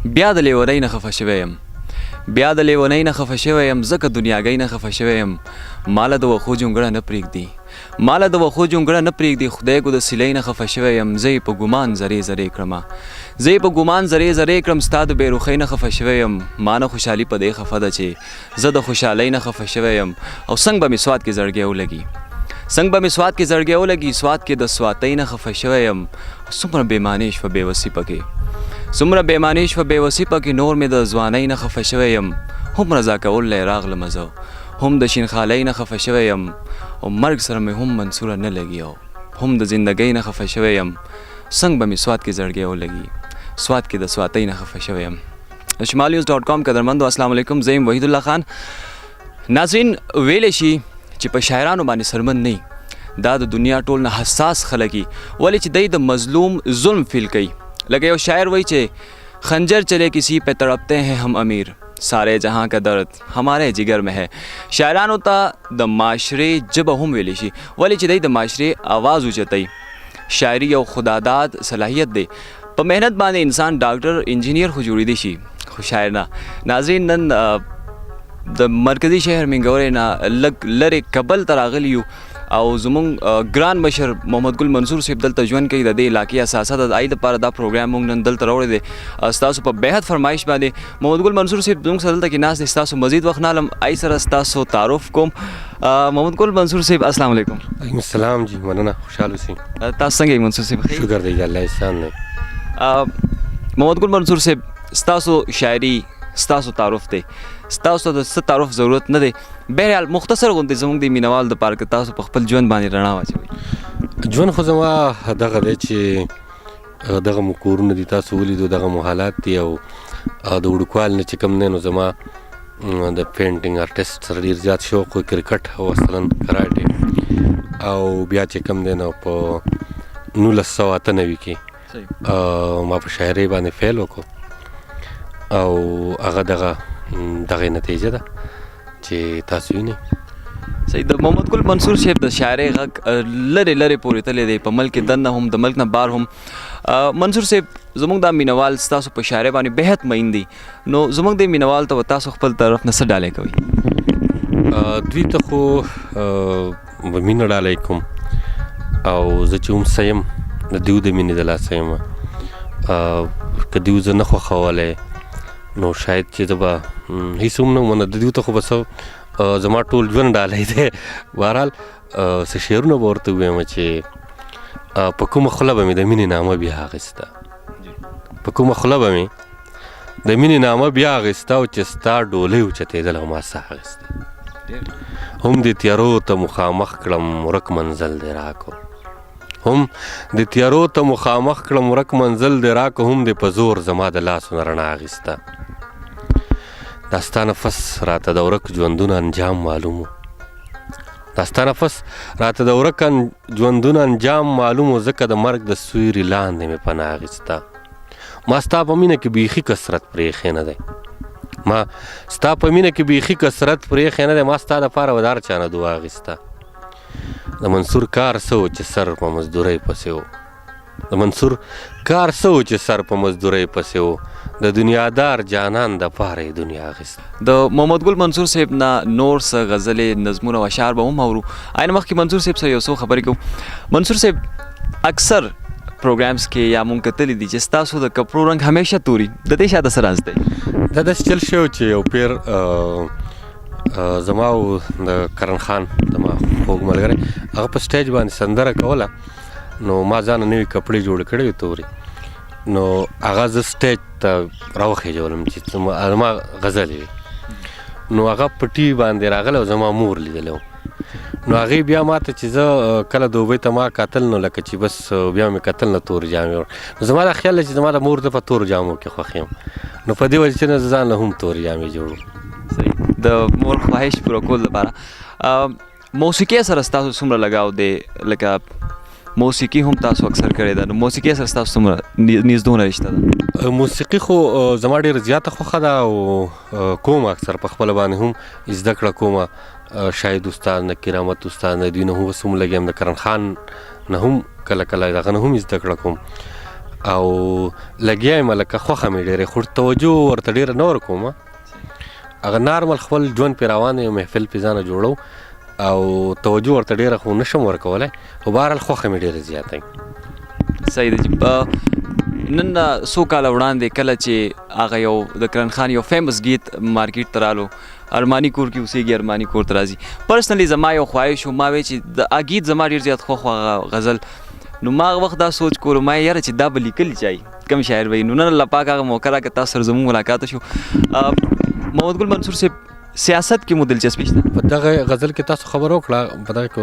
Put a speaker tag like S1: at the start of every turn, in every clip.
S1: بیا د لیونۍ نه خفه شوی یم، بیا د لیونۍ نه خفه شوی یم، ځکه دنیاګۍ نه خفه شوی یم. ماله د وښو جونګړه نه پرېږدي، ماله د وښو جونګړه نه پرېږدي، خدای ګو د سیلۍ نه خفه شوی یم. زه یې په ګمان ذرې ذرې کړمه، زه یې په ګمان ذرې ذرې کړم، ستا د بې رخۍ نه خفه شوی یم. ما نه خوشحالي په دې خفه ده چې زه د خوشحالۍ نه خفه شوی یم. او څنګه به مې سوات کې زړګی ولګي، څنګه به مې سوات کې زړګی ولګي، سوات کې د سواتۍ نه خفه شوی یم. څومره بې معنی شوه بې وسي پکې، څومره بې معنی شوه بې وسي پکې، نور مې د ځوانۍ نه خفه شوی یم. هم رضا کول له راغلم زه، هم د شینخالۍ نه خفه شوی یم، او مرګ سره مې هم منصوره نه لګي، او هم د زندګۍ نه خفه شوی یم. څنګه به مې سوات کې زړګی ولګي، سوات کې د سواتۍ نه خفه شوی یم. د شمال نیوز ډاټ کام قدرمندو، السلام علیکم، زه یم وحید الله خان. ناظرین، ویلی شي چې په شاعرانو باندې سرمن نه، دا د دنیا ټول نه حساس خلک دي، ولې چې دی د مظلوم ظلم فیل کوي. لکه یو شاعر وایي چې خنجر چلے کسی پہ تڑپتے ہیں ہم امیر، سارے جہاں کا درد ہمارے جگر میں ہے. شاعرانو ته د معاشرې ژبه هم ویلی شي، ولې چې دی د معاشرې आवाज اوچتوي. شاعري یو خداداد صلاحیت دی. په محنت باندې انسان ډاکټر، انجینیر خو جوړېدی شي، خو شاعر نه. ناظرین، نن د مرکزي شهر مینګورې نه لږ لرې کبل ته راغلي یو، او زمونږ ګران مشر محمد ګل منصور صاحب دلته ژوند کوي، د دې علاقې اثاثه ده. د آی دپاره دا پروګرام مونږ نن دلته راوړی دی ستاسو په بهد فرمایش باندې. محمد ګل منصور صاحب زمونږ سره دلته کې ناست دی. ستاسو مزید وخت نه لم، آی سره ستاسو تعارف کوم. محمد ګل منصور صاحب، السلام علیکم.
S2: علیکم السلام جی، مننه، خوشحال اوسئ.
S1: تاسو څنګه یې منصور صاحب؟
S2: شکر دی، الله احسان دی.
S1: محمد ګل منصور صاحب، ستاسو شاعري ستاسو تعارف دی، ستاسو د څه تعارف ضرورت نه دی. بهرحال مختصر غوندې زموږ د مینوال د پاره که تاسو په خپل ژوند باندې رڼا واچوئ.
S2: ژوند خو زما دغه دی چې دغه مو کورونه دي، تاسو ولیدو، دغه مو حالات دي. او د وړوکوالي نه چې کوم دی نو زما د painting artist سره ډېر زیات شوق و، کرکټ او اصلا کراټې. او بیا چې کوم دی نو په 1998 کې ما په شاعرۍ باندې پیل وکړو، او هغه دغه نتیجه ده چې تاسو وینئ.
S1: صحیح، د محمد ګل منصور صاحب د شاعرۍ غږ لرې لرې پورې تللی دی، په ملک کې دننه هم، د ملک نه بار هم. منصور صاحب، زموږ دا مینوال ستاسو په شاعرۍ باندې بهت مین دي، نو زموږ د مینوال ته به تاسو خپل طرف نه څه ډالۍ کوئ؟
S2: دوی ته خو به مینه ډالۍ کوم، او زه چې هم څه یم د دیو د مینې د لاسه یم. که دیو زه نه خوښولی نو شاید چې زه به هیڅ هم نه وم. د دیو ته خو به څه زما ټول ژوند ډالۍ دی. بهرحال څه شعرونه به ورته ووایم چې په کومه خوله به مې د مینې نامه بیا اخیسته، په کومه خوله به مې د مینې نامه بیا اخیسته، او چې ستا ډولۍ اوچتېدله ما ساه اخیسته. هم د تیارو ته مخامخ کړم ورک منزل دی راکړو، هم د تیارو ته مخامخ کړم ورک منزل دی راکړو، هم د په زور زما د لاسو نه رڼا اخیسته. دا ستا نفس راته د ورک ژوندون انجام معلوم و، دا ستا نفس راته د ورک ژوندون انجام معلوم و، ځکه د مرګ د سیوري لاندې مې پناه اخیسته. ما ستا په مینه کې بیخي کثرت پرېښی نه دی، ما ستا په مینه کې بیخي کثرت پرېښی نه دی، ما ستا دپاره به د هر چا نه دعا اخیسته. د منصور کار څه و چې سر په مزدورۍ پسې و، د منصور کار څه و چې سر په مزدورۍ پسې و، د دنیادار جانان دپاره یې دنیا اخیسته.
S1: د محمد ګل منصور صاحب نه نور څه غزلې، نظمونه او اشعار به هم اورو. عین مخکې منصور صاحب سره یو څو خبرې کوو. منصور صاحب، اکثر پروګرامز کې یا مونږ کتلي دي چې ستاسو د کپړو رنګ همیشه توري، د دې شاته څه راز دی؟
S2: دا داسې چل شوی چې یو پیر زما او د کرن خان زما خوږ ملګری هغه په سټیج باندې سندره کوله، نو ما ځانه نوې کپړې جوړې کړې وې تورې، نو هغه زه سټیج ته راوخېژولم چې زما غزلې وې. نو هغه په ټي وي باندې راغلی او زما مور لیدلی و. نو هغې بیا ما ته چې زه کله دوبۍ ته ما کتل نو لکه چې بس بیا مې کتل نه تور جامې ور، نو زما دا خیال دی چې زما د مور زه په تور جامو کې خوښ یم، نو په دې وجه چې نه زه ځان له هم تور جامې جوړوم.
S1: صحیح، د مور خواهش پوره کول لپاره. موسیقۍ سره ستاسو څومره لګاو دی؟ لکه موسیقي هم تاسو اکثر کړې ده، نو موسیقۍ سره ستاسو څومره نږدېونه رشته ده؟
S2: موسیقي خو زما ډېره زیاته خوښه ده، او کوم اکثر په خپله باندې هم زده کړه کوم. شاهد استاد نه، کرامت استاد نه، دوی نه هم اوس هم لګیا یم، د کرن خان نه هم کله کله دغه نه هم زده کړه کوم. او لګیا یم، لکه خوښه مې ډېره، خو توجه ورته ډېره نه ورکوم. هغه نارمل خپل ژوند پې روان یم، محفل پې ځانه جوړو او توجه ورته ډېره خو نشم ورکولی، خو بهرحال خوښه مې ډېره زیاته.
S1: صحیح ده. نن څو کاله وړاندې کله چې هغه یو د کرن خان یو famous گیت مارکیټ ته رالو، ارماني کور کې اوسېږي، ارماني کور ته راځي، personally زما یو خواهش و، ما وی چې د گیت زما ډېر زیات خوښ و هغه غزل. نو ما هغه وخت دا سوچ کولو، ما یاره چې دا به لیکل چای کوم شاعر به. نو نن الله پاک هغه موقع راکړه، تاسو سره زموږ ملاقات شو. محمد ګل منصور صاحب، سیاست کې مو دلچسپي شته؟
S2: په دغه غزل کې تاسو خبر وکړه، په دغه کې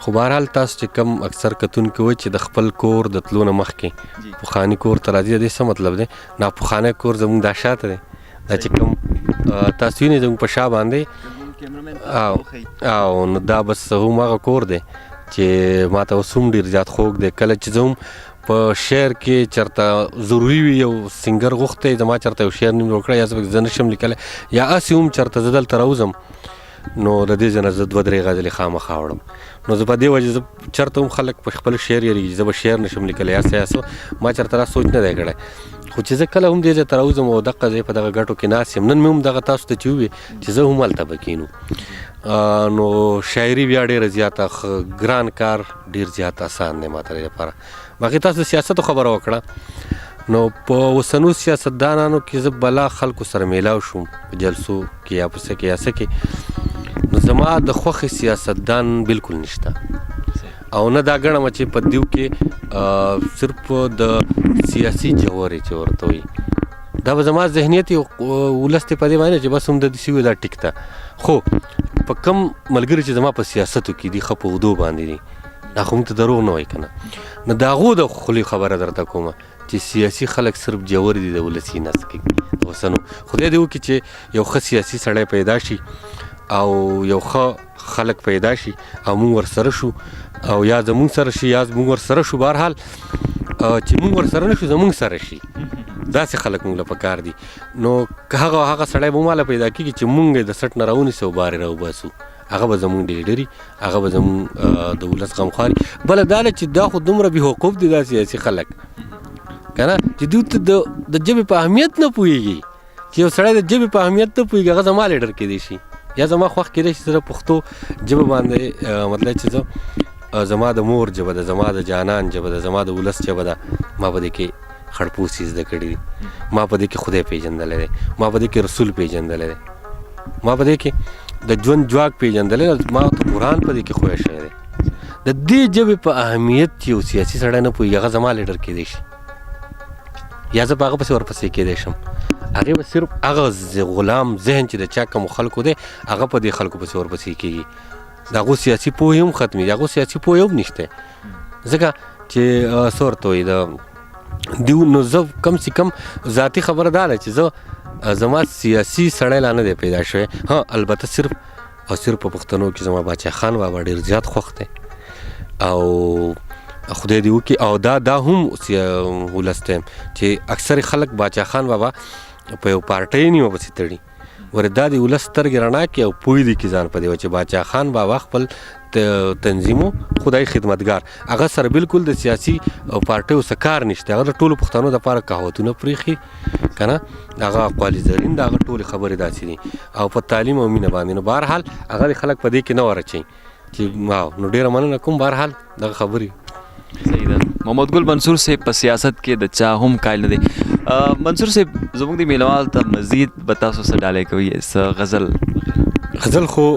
S2: خو بهرحال تاسو چې کم اکثر کتونکي وای چې د خپل کور د تلو نه مخکې پخواني کور ته راځي، د دې څه مطلب دی؟ نا پخوانی کور زموږ دا شاته دی، دا چې کوم تاسو وینئ زموږ په شا باندې، او نو دا بس هم هغه کور دی چې ما ته اوس هم ډېر زیات خوږ دی. کله چې زه هم په شعر کې چرته ضروري وي، یو singer غوښتی زما چرته یو شعر نیم جوړ کړی، یا زه نشم لیکلی، یا هسې هم چرته زه دلته راوځم، نو د دې ځای نه زه دوه درې غزلې خامخا وړم. نو زه په دې وجه زه چرته هم خلک په خپل شعر یریږي، زه به شعر نشم لیکلی یا څه یا څه، ما چرته دا سوچ نه دی کړی. خو چې زه کله هم دې ځای ته راوځم او دقه ځای په دغه ګټو کې ناست یم، نن مې هم دغه تاسو ته چې ووي چې زه هم هلته به کښېنو. نو شاعري بیا ډېره زیاته ګران کار، ډېر زیات اسان دی ما ته لپاره. باقي تاسو د سیاست خبره وکړه، نو په اوسنو سیاستدانانو کې زه بلا خلکو سره میلاو شوم په جلسو کې یا په څه کې یا څه کې، نو زما د خوښې سیاستدان بالکل نشته، او نه دا ګڼم چې په دیو کې صرف د سیاسي جوهرې چې ورته وایي، دا به زما ذهنیت یو ولس ته په دې باندې چې بس هم د دې سیوې دا ټیک ده. خو په کم ملګري چې زما په سیاستو کې دي، ښه په عہدو باندې دي، دا خو موږ ته دروغ نه وایي که نه، نو د هغو د خولې خبره درته کومه چې سیاسي خلک صرف جوهر دي، د ولسي نس کې اوسنو. خدای دې وکړي چې یو ښه سیاسي سړی پیدا شي او یو ښه خلک پیدا شي او موږ ورسره شو، او یا زموږ سره شي یا موږ ورسره شو، بهرحال چې موږ ورسره نه شو زموږ سره شي، داسې خلک موږ له پکار دي. نو که هغه سړی به ماله پیدا کېږي چې موږ یې د څټ نه راونیسو او بار یې راوباسو، هغه به زموږ لیډري، هغه به زموږ د ولس غمخواري. بله دا ده چې دا خو دومره بې حقوق دي دا سیاسي خلک که نه، چې دوی ته د ژبې په اهمیت نه پوهېږي. چې یو سړی د ژبې په اهمیت نه پوهېږي، هغه زما لیډر کېدی شي یا زما خوښ کېدی شي. زه پښتو ژبه باندې مطلب چې زه زما د مور ژبه ده، زما د جانان ژبه ده، زما د ولس ژبه ده، ما په دې کې خړپوسي زده کړي دي، ما په دې کې خدای پېژندلی دی، ما په دې کې رسول پېژندلی دی، ما په دې کې د ژوند ځواک پېژندلی دی، ما ته قرآن په دې کې خوی شوی دی. د دې ژبې په اهمیت چې یو سیاسي سړی نه پوهېږي، هغه زما لیډر کېدی شي یا زه په هغه پسې ورپسې کېدی شم. هغې به صرف هغه غلام ذهن چې د چا کومو خلکو دی، هغه په دې خلکو پسې ورپسې کېږي. د هغو سیاسي پوهې هم ختمې دي، هغو سیاسي پوهې هم نشته، ځکه چې څه ورته وایي د دیو. نو زه کم سې کم ذاتي خبره دا ده چې زه زما سیاسي سړی لا نه دی پیدا شوی. ها البته صرف او صرف په پښتنو کې زما باچا خان بابا ډېر زیات خوښ دی او خدای دې وکړي. او دا هم ولس دی چې اکثر خلک باچا خان بابا په یو پارټۍ نیمه پسې تړي، ورې دا د ولس سترګې رڼا کړي او پوه دي کې ځان په دې چې باچا خان بابا خپل تنظیمو خدای خدمتګار، هغه سره بالکل د سیاسي او پارټیو څه کار نشته، هغه د ټولو پښتنو دپاره کهاوتونه پرېښي که نه، هغه اقوال زرین د هغه ټولې خبرې داسې دي او په تعلیم او مینه باندې. نو بهرحال هغه د خلک په دې کې نه ورچوي چې نو ډېره مننه کوم. بهرحال دغه خبرې
S1: صحیح ده. محمد ګل منصور صاحب په سیاست کې د چا هم قایل نه دی. منصور صاحب زموږ د میلوال ته مزید به تاسو څه ډالۍ کوئ، څه غزل؟
S2: غزل خو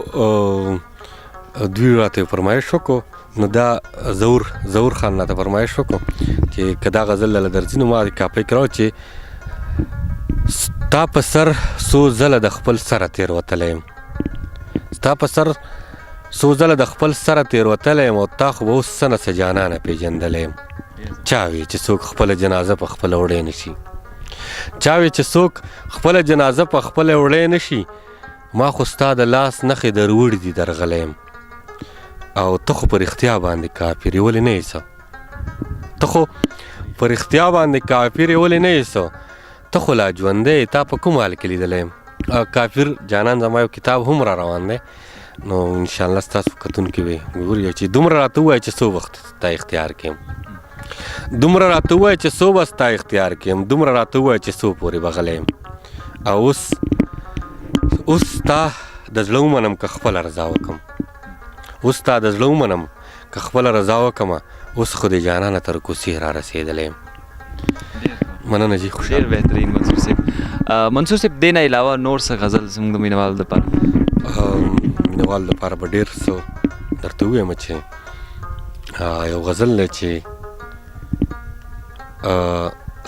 S2: دوی راته فرمایش وکړو، نو دا زور خان راته فرمایش وکړو چې که دا غزل له درځي، نو ما کاپۍ کړو چې ستا په سر څو ځله د خپل سره تېروتلی یم، ستا په سر څو ځله د خپل سره تېروتلی یم او تا خو به اوس څه نه څه جانانه پېژندلی یم. چا وي چې څوک خپله جنازه په خپله وړی نه شي، چا وي چې څوک خپله جنازه په خپله وړی نه شي، ما خو ستا د لاس نښې دروړي دي درغلی یم او ته خو په رښتیا باندې کافر یې ولې نه یې څه، ته خو په رښتیا باندې کافر یې ولې نه یې څه، ته خو لا ژوندی یې، تا په کوم حال کې لیدلی یم. کافر جانان زما یو کتاب هم را روان دی، نو انشاءالله ستاسو کتونکي به ګوري چې دومره راته ووایي چې څو وخت تا اختیار کړم. دومره راته ووایه چې څو به ستا اختیار کې یم، دومره راته ووایه چې څو پورې به غلی یم. او اوس اوس ستا د زړه ومنم که خپله رضا وکم، اوس ستا د زړه ومنم که خپله رضا وکم، اوس خو دې جانانه تر کوڅې را رسېدلی یم. مننه جی، خوشحال.
S1: ډیر بهترین منصور صاحب. منصور صاحب، دې نه علاوه نور څه غزل زموږ د مینوالو دپاره؟
S2: مینوالو دپاره به ډېر څه درته ووایم چې یو غزل دی چې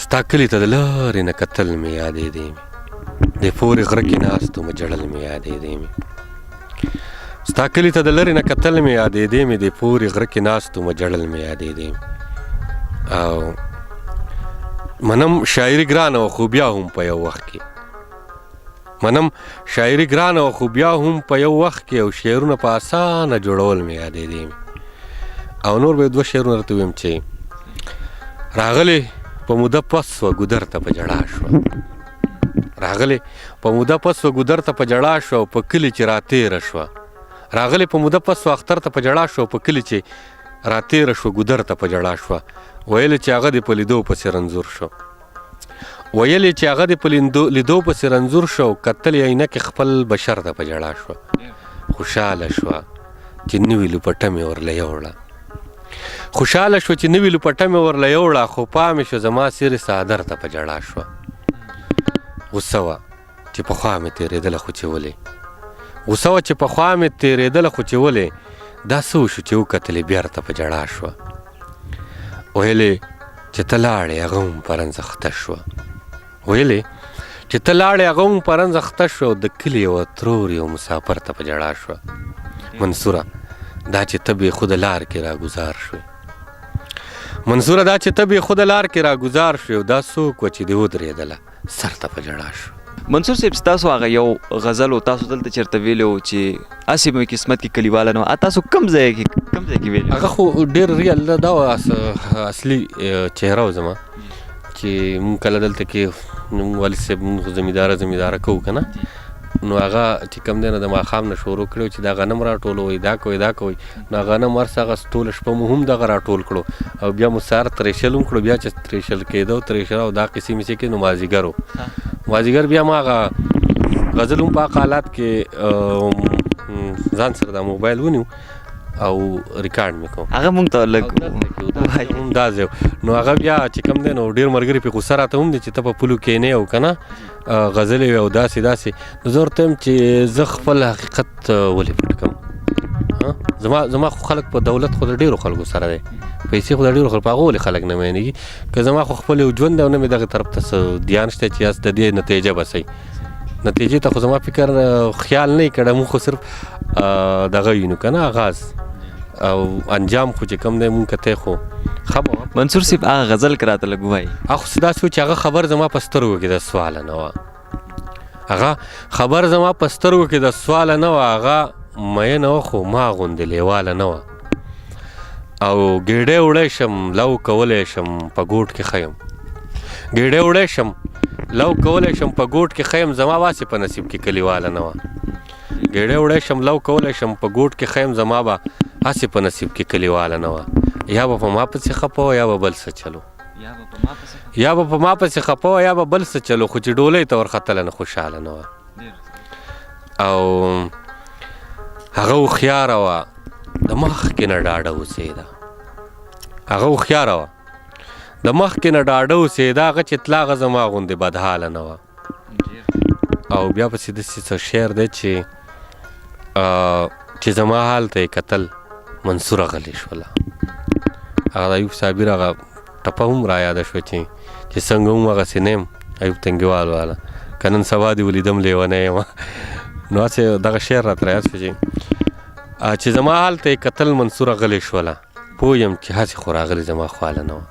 S2: ستا کلي ته د لرې نه کتل مې یادېدې مې، د پورې غره کې ناست وم ژړل مې یادېدې مې. ستا کلي ته د لرې نه کتل مې یادېدې مې، د پورې غره کې ناست وم ژړل مې یادېدې. او منم شاعري ګرانه وه خو بیا هم په یو وخت کې، منم شاعري ګرانه وه خو بیا هم په یو وخت کې، او شعرونه په اسانه جوړول مې یادېدې. او نور به دوه شعرونه راته ووایم چې راغلې په موده پس وه ګودر ته په ژړا شوه، راغلې په موده پس وه ګودر ته په ژړا شوه، او په کلي چې راتېره شوه. راغلې په موده پس وه اختر ته په ژړا شوه، او په کلي چې راتېره شوه ګودر ته په ژړا شوه. ویل چې هغه دې په لیدو پسې رنځور شو، ویل چې هغه دې په لیدو پسې رنځور شو، کتل یې عینکې خپل بشر ته په ژړا شوه. خوشحاله شوه چې نوې لوپټه مې ورله یوړه، خوشحاله شوه چې نوې لوپټه مې ورله یوړه، خو پام یې شو زما سیرې څادر ته په ژړا شوه. غوسه وه چې پخوا مې تېرېدله خو چې ولې، غوسه وه چې پخوا مې تېرېدله خو چې ولې، دا څه وشو چې وکتلې بېرته په ژړا شوه. ویلې چې ته لاړې هغه هم په رنځ اخته شوه، ویلې چې ته لاړې هغه هم په رنځ اخته شوه، او د کلي یوه ترور یو مسافر ته په ژړا شوه. منصوره دا چې ته بې خوده لار کې راګوزار شوې، منصوره دا چې ته بې خوده لار کې راګوزار شوې، او دا څوک وه چې دې ودرېدله سر ته په ژړا شو.
S1: منصور صاحب، ستاسو هغه یو غزل و تاسو دلته چېرته ویلی و چې هسې مې قسمت کې کلیواله نه وه، تاسو کوم ځای کې، کوم ځای کې ویلی؟
S2: هغه خو ډېر ریل دا اصلي چهره و زما، چې مونږ کله دلته کې مونږ والد صاحب مونږ خو زمینداره زمینداره کوو که نه، نو هغه چې کوم دی نه د ماښام نه شروع کړی چې دا غنم راټولوئ، دا کوئ دا کوئ، نو غنم هر څه هغه ټوله شپه مو هم دغه راټول کړو، او بیا مو سهار تریشل هم کړو. بیا چې تریشل کېده تریشل او دا قصې مې چې کې، نو مازدیګر و، مازدیګر بیا ما هغه غزل هم په هغه حالات کې ځان سره دا موبایل ونیو او ریکارډ مې کوم.
S1: هغه مونږ ته لږ
S2: هم دا ځای. نو هغه بیا چې کوم دی نو ډېر ملګري پې غوسه راته هم دي چې ته په پولو کښېنې او که نه غزلې وي او داسې داسې. نو زه ورته وایم چې زه خپل حقیقت ولې پټ کړم؟ زما خو خلک په دولت خو د ډېرو خلکو سره دی، پیسې خو د ډېرو خلکو، په هغو ولې خلک نه مینېږي؟ که زما خو خپل یو ژوند دی او نه مې دغه طرف ته څه دیان شته چې د دې نتیجه به څه وي. نتیجې ته خو زما فکر خیال نه کړی، مونږ خو صرف دغه وینو که نه آغاز او انجام خو چې کوم دی مونږ کته خو ښه به وه.
S1: منصور صاحب هغه غزل که راته لږ ووایي.
S2: هغه خو داسې و چې هغه خبر زما په سترګو کې د سواله نه وه، هغه خبر زما په سترګو کې د سواله نه وه، هغه مینه وه خو ما غوندې لیواله نه وه. او ګېډۍ وړی شم لو کولی شم په ګوټ کې ښه یم، ګېډۍ وړی شم لو کولی شم په ګوټ کې ښه یم، زما واسې په نصیب کې کلیواله نه وه. ګېډۍ وړی شم لو کولی شم په ګوټ کې ښه یم، زما به هسې په نصیب کې کلیواله نه وه. یا به په ما پسې خپه وه یا به بل څه چلو، یا به په ما پسې خپه وه یا به بل څه چلو، خو چې ډولۍ ته ورختله نه خوشحاله نه وه. او هغه هوښیاره وه د مخکې نه ډاډه اوسېده، هغه هوښیاره وه د مخکې نه ډاډه اوسېده، هغه چې تله هغه زما غوندې بدحاله نه وه. او بیا پسې داسې څه شعر دی چې چې زما حال ته یې کتل منصوره غلې شوله. هغه د ایوب صابر هغه ټپه هم را یاده شوه چې څنګه هم هغسې نه یم ایوب تنګیوال واله، که نن سبا دې ولیدم لیونی یم. نو هسې دغه شعر راته را یاد شو چې زما حال ته یې کتل منصوره غلې شوله، پوه یم چې هسې خو راغلې زما خواله نه وه.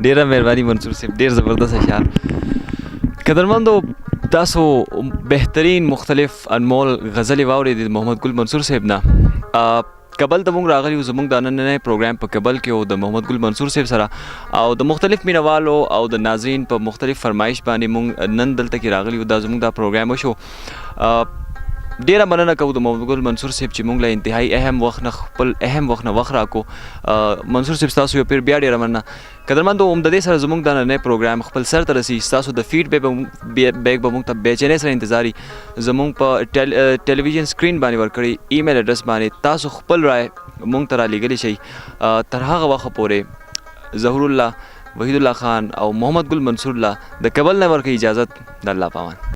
S1: ډېره مهرباني منصور صاحب، ډېر زبردست اشعار. قدرمندو تاسو بهترین مختلف انمول غزلې واورېدې محمد ګل منصور صاحب نه. کابل ته مونږ راغلي یو، زمونږ د نننی پروګرام په کابل کې و د محمد ګل منصور صاحب سره، او د مختلف مینوالو او د ناظرین په مختلف فرمایش باندې مونږ نن دلته کې راغلي یو. دا زمونږ دا پروګرام وشو. ډیره مننه کوو د محمد ګل منصور صاحب چې مونږ له انتهایی اهم وخت نه خپل اهم وخت نه وخت راکو. منصور صاحب تاسو یو پیر بیا ډیره مننه. قدرمندو، هم د دې سره زموږ د نننۍ پروګرام خپل سر ته رسي. ستاسو د فیډ بیک به موږ ته بېچینۍ سره انتظاري. زموږ په ټلویزیون سکرین باندې ورکړی ایمیل اډرس باندې تاسو خپل رائے موږ ته رالیږلی شئ. تر هغه وخت پورې ظهور الله، وحید الله خان او محمد ګل منصور الله د کابل نه ورکوي اجازت. د الله پامان.